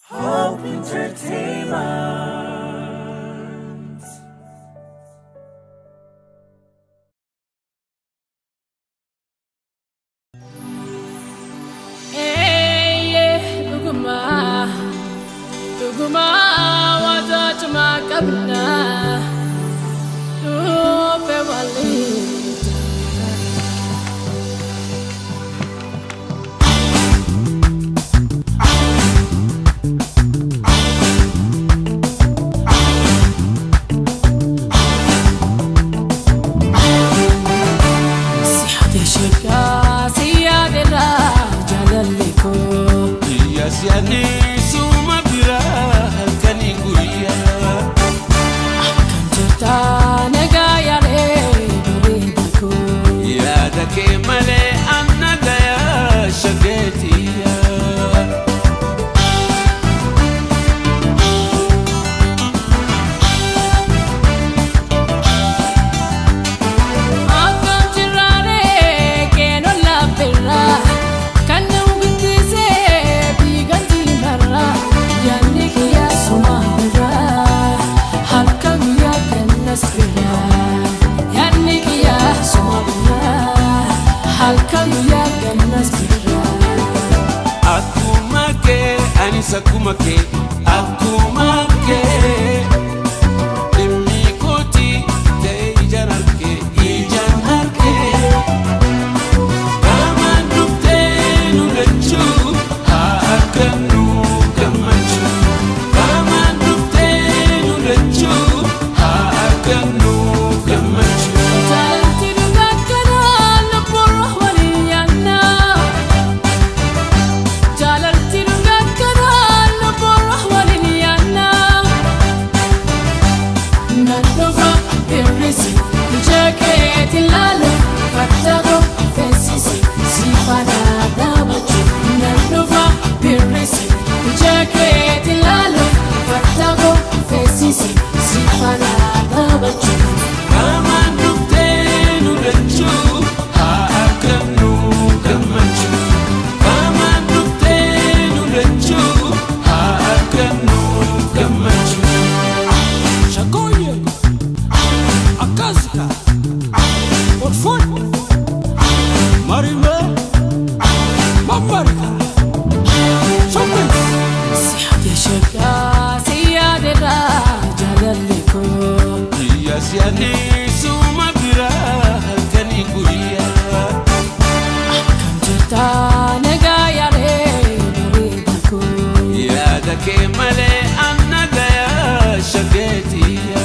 Hope Entertainment. Eeyyee dhugumaa dhugumaa waanta cimaa qabna dhufe waliin. Si haadha sheekaa si yaaderraa jaalalli koo. Biyya si'anii suma biraa halkanii guyyaa. Akkam jirtaa nagaa yaalee bareeda koo. Yaada kee malee anna gayaa shageetiyaa. Akkam jiraalee keenan laafirraa kan nama guddisee biigan diimarraa yaadni kiyyaa suma biraa halkan guyyaa kennas biraa yaadni kiyyaa suma biraa halkan guyyaa kennas biraa. Akkuma kee anis akkuma kee akkuma kee. Dhimmi kooti ta'e ijaan harkee ijaan harkee. Qaamaan dhuftee nu lachuu haa argannu gammachuu. Qaamaan dhuftee nu lachuu haa argannu gammachuu. Jaalalti dhugaa kanaa lubbuun waliin yaadna. Jaalalti dhugaa kanaa lubbuun waliin yaadna. Nan dhufa hir'isi ija keetti ilaalu fatta koo feesisi si faana dhaabachuu. Nan dhufa hir'isi ija keetti ilaalu fatta koo feesisi si faana dhaabachuu. Qaamaan dhuftee nu lachuu haa argannu gammachuu. Qaamaan dhuftee nu lachuu haa argannu gammachuu. Shakoye Akazika Otfon Marime Mamarika Shopping. Si haadha sheekaa si yaaderraa jaalalli koo. Biyya si'anii suma biraa halkanii guyyaa. Akkam jirtaa nagaa yaalee bareeda koo. Yaada kee malee anna gayaa shageetiyaa.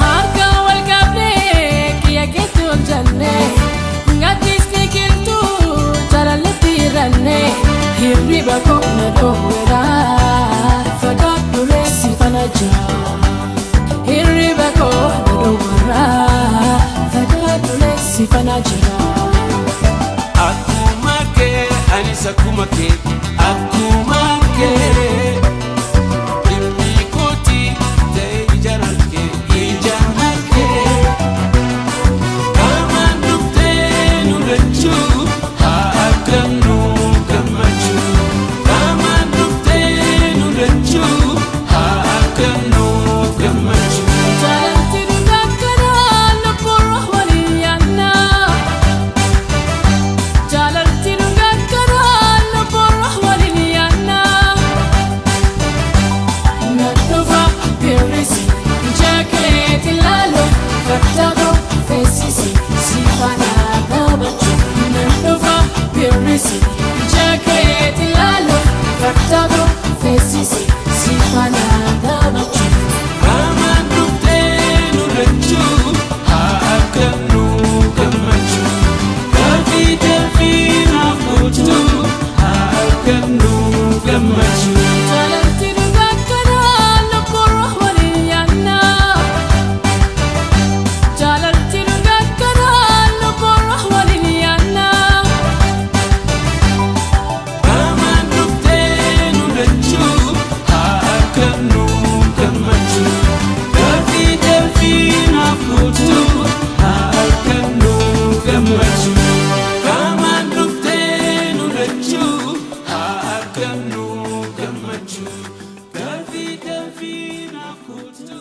Harka wal qabnee kiyya keetti ol jannee gaddisni qilxuu jaalalletti hir'annee hirriba koo na dhoowweraa fagaadhu reessi fana jira. Hirriba koo na dhoowweraa fagaadhu reessi fana jira. Akkuma kee anis akkuma kee akkuma kee. Dhimmi kooti ta'e ijaan harkee ijaan harkee. Qaamaan dhuftee nu lachuu haa argannu gammachuu. Qaamaan dhuftee nu lachuu haa argannu gammachuu. Jaalalti dhugaa kanaa lubbuun waliin yaadna. Jaalalti dhugaa kanaa lubbuun gammachuu. Qaamaan dhuftee nu lachuu haa argannu gammachuu. Dafii dafii naaf kootu.